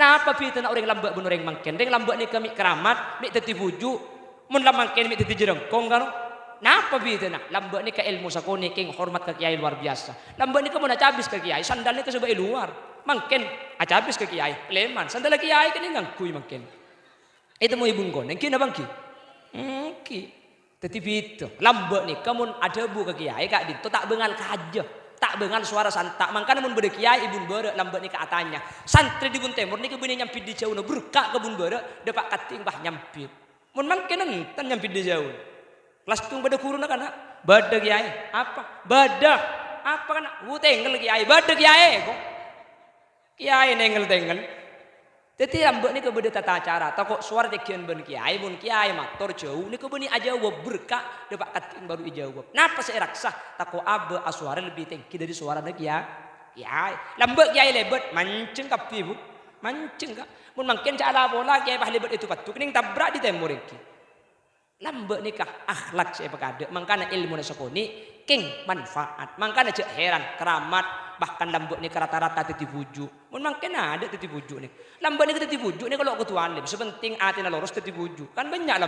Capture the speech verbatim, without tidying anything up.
Napa bhidhâna orèng lambâ' bân orèng mangkèn? Rèng lambâ' nèka mè' keramat, mè' dhâddhi bhuju', mon la mangkèn mè' dhâddhi jhârângkong, kan? Napa bhidhâna? Lambâ' nèka èlmo sakonè', kèng hormat ka kèyaè lowar biyasa. Lambâ' nèka mon acabis ka kèyaè, sandal nèka sobâ' è lowar. Mangkèn acabis ka kèyaè, lèman. Sandalla kèyaè kènè' ngangghuy mangkèn. Ètemmoè bengkona, èngghi napa èngghi? Èngghi. Dhâddhi bhidhâ. Lambâ' nèka mon adhâbu ka kèyaè ka'dinto ta' bângal kajâ, ta' bângal sowara santa'. Mangkana mon bâdâ kèyaè è Bun Bârâ', lambâ' nèka atanya, "Santrè Tribun Tèmor nèka bânnè nyambit è jhâuna, berka' ka Bun Bârâ', dâpa' kadhi bâ nyambit." Mon mangkèn enten nyambit è jhâuna. Lastung bâdâ ghuruna kana', "Bâdâ, Kèyaè." "Apa?" "Bâdâ." "Apa kana'?" "Wu tèngèl, Kèyaè." "Bâdâ, Kèyaè," ko'. Kèyaè nèngèl-tèngèl. Dhâddhi lambâ' nèka bâdâ tata cara, tako' sowara tèngghi'ân bân kèyaè, mon kèyaè mator jhâu, nèka bânnè ajâwâb, berka' dâpa' kadhi bâru èjâwâb. Napa sè èraksa? Tako' abâ' asowara lebbi tèngghi dâri sowarana kèya-, kèyaè. Lambâ' kèyaè lèbât, manjheng kabbhi, Bu. Manjheng, Ka'. Mon mangkèn jhâ' la-pola kèyaè pas lèbât è du-paddhu, kènèng tabrak dâri tèmor èngghi. Lambâ' nèka akhlak sè èpakadâ', mangkana èlmona sakonè', kèng manfaat. Mangkana jhâ' heran, keramat, bahkan lambâ' nèka rata-rata dhâddhi bhuju'. Mon mangkèn adâ' dhâddhi bhuju' nèka. Lambâ' nèka dhâddhi bhuju' nèka lo' kodhu alim, sè pentèng atèna loros dhâddhi bhuju'. Kan bânnya'